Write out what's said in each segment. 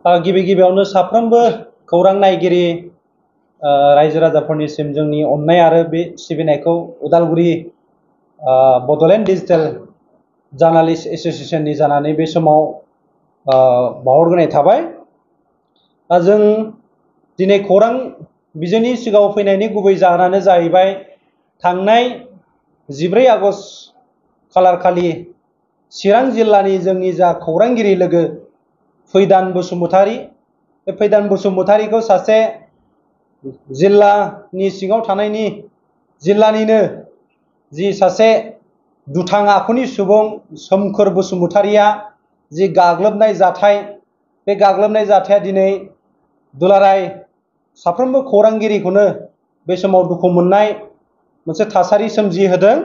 गिबि गिबियावनो साफ्रोमबो खौरां नायगिरि रायजो राजाफोरनिसिम जोंनि अननाय आरो बे सिबिनायखौ उदालगुरि बड'लेण्ड डिजिटेल जार्नालिस्ट एस'सिएशननि जानानै बे समाव बावहरग्रोनाय थाबाय। जों दिनै खौरां बिजोंनि सिगाङाव फैनायनि गुबै जाहोनानो जाहैबाय थांनाय 14 आगस्ट खालारखालि चिरां जिल्लानि जोंनि जा खौरांगिरि लोगो फैदान बसुमतारी, बे फैदान बसुमतारीखौ सासे जिल्लानि सिङाव थानायनि जिल्लानिनो जि सासे दुथां आखुनि सुबुं सोमखोर बसुमतारीया जि गाग्लोबनाय जाथाय, बे गाग्लोबनाय जाथाया दिनै दुलाराय साफ्रोमबो खौरांगिरिखौनो बे समाव दुखु मोननाय मोनसे थासारि सोमजिहोदों।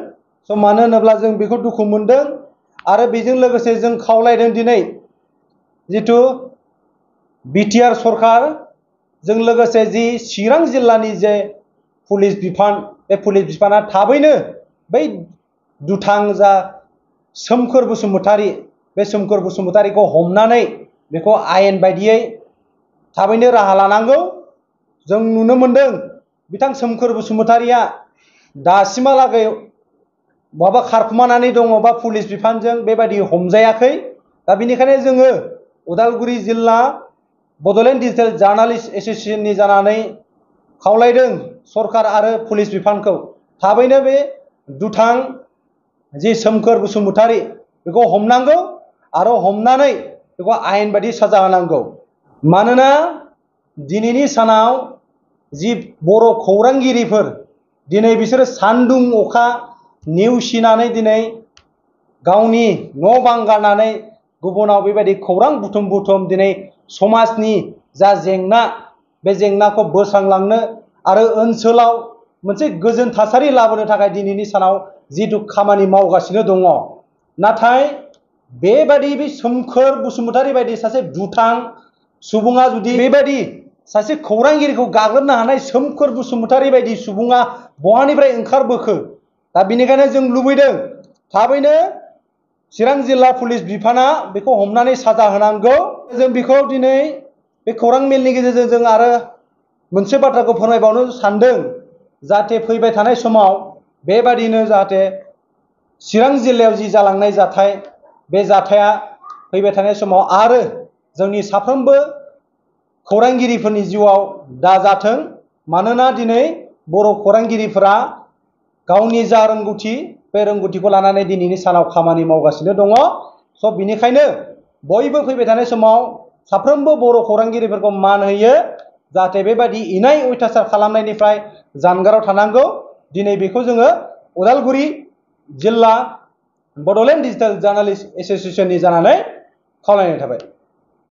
मानो होनोब्ला जों बेखौ दुखु मोनदों आरो बेजों लोगोसे जों खावलायदों दिनै जिथु बिटिआर सरकार जों लोगोसे जि चिरां जिल्लानि जे पुलिस बिफान, बे पुलिस बिफाना थाबैनो बै दुथां जा सोमखोर बसुमतारी, बे सोमखोर बसुमतारीखौ हमनानै बेखौ आयेन बायदियै थाबैनो राहा लानांगौ। जों नुनो मोनदों बिथां सोमखोर बसुमतारीया दासिमहालागै बहाबा खारखुमानानै दङ बा पुलिस बिफानजों बेबायदि हमजायाखै। दा बेनिखायनो जोङो उदालगुरि जिल्ला बड'लेण्ड डिजिटेल जार्नालिस्ट एस'सिएशननि जानानै खावलायदों सरकार आरो पुलिस बिफानखौ थाबैनो बे दुथां जि सोमखोर बसुमतारी बेखौ हमनांगौ आरो हमनानै बेखौ आयेन बायदि साजा होनांगौ। मानोना दिनैनि सानाव जि बर' खौरांगिरिफोर दिनै बिसोरो सान्दुं अखा नेवसिनानै दिनै गावनि न' बां गारनानै गुबुनाव बेबायदि खौरां बुथुम दिनै समाजनि जा जेंना, बे जेंनाखौ बोस्रांलांनो आरो ओनसोलाव मोनसे गोजोन थासारि लाबोनो थाखाय दिनैनि सानाव जिथु खामानि मावगासिनो दङ। नाथाय बेबादि बे सोमखोर बसुमतारी बायदि सासे दुथां सुबुङा जुदि बेबायदि सासे खौरांगिरिखौ गाग्लोबनो हानाय सोमखोर बसुमतारी बायदि सुबुङा बहानिफ्राय ओंखारबोखो? दा बेनिखायनो जों लुबैदों थाबैनो चिरां जिल्ला पुलिस बिफाना बेखौ हमनानै साजा होनांगौ। जों बेखौ दिनै बे खौरां मेलनि गेजेरजों जों आरो मोनसे बाथ्राखौ फोरमायबावनो सानदों, जाहाथे फैबाय थानाय समाव बेबादिनो जाहाथे चिरां जिल्लायाव जि जालांनाय जाथाय, बे जाथाया फैबाय थानाय समाव आरो जोंनि साफ्रोमबो खौरांगिरिफोरनि जिउआव दाजाथों। मानोना दिनै बर' खौरांगिरिफोरा गावनि जा रोंगौथि, बे रोंगौथिखौ लानानै दिनैनि सानाव खामानि मावगासिनो दङ। बेनिखायनो बयबो फैबाय थानाय समाव साफ्रोमबो बर' खौरांगिरिफोरखौ मान होयो, जाहाथे बेबायदि इनाय अयथासार खालामनायनिफ्राय जानगाराव थानांगौ। दिनै बेखौ जोङो उदालगुरि जिल्ला बड'लेण्ड डिजिटेल जार्नालिस्ट एस'सिएशननि जानानै खावलायनाय थाबाय।